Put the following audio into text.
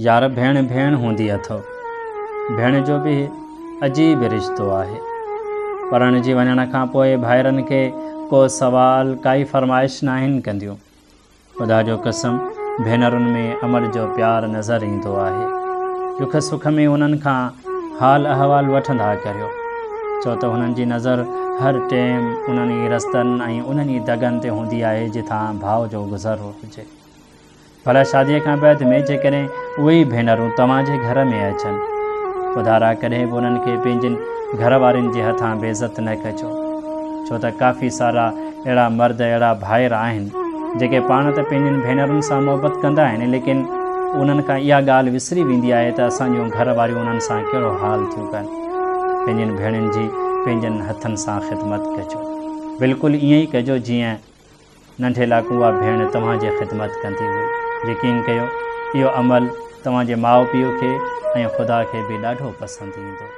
يار ڀيڻ ڀيڻ هوندي اٿو. ڀيڻ جو به عجيب رشتو آهي. پرڻجي وڃڻ کان پوء ڀائرن کي ڪو سوال ڪائي فرمائش ناهن ڪنديون. خدا جو قسم ڀينرن ۾ امڙ جو پيار نظر ايندو آهي. ڏک سک ۾ انهن کان حال احوال وٺندا ڪريو. ڇو ته هنن جي نظر هر ٽيم انهن ئي رستن ۽ انهن ئي دڳن تي هوندي آهي جتان ڀاء جو گذر هجي. ڀلا شاديء کان بعد ۾ جيڪڏهن اهي ئي ڀينرون توهان جي گهر ۾ اچن. خدارا ڪڏهن به انهن کي پنهنجين گهر وارين جي هٿان بي عزت نه ڪجو. ڇو ته ڪافي سارا اهڙا مرد اهڙا ڀائر آهن جيڪي پاڻ ته پنهنجين ڀينرن سان محبت ڪندا آهن ليڪن انهن کان اها ڳالهه وسري ويندي آهي ته اسان جون گهر واريون انهن سان ڪهڙو حال ٿيون ڪن. پنهنجين ڀيڻين جي پنهنجن هٿن سان خدمت ڪجو. بلڪل ائين ئي ڪجو جيئن. ننڍي لاڪون اها ڀيڻ توهان جي خدمت ڪندي هئي. يقين ڪيو اهو عمل توهان جي ماء پيء کي ۽ خدا کي به ڏاڍو پسند ايندو.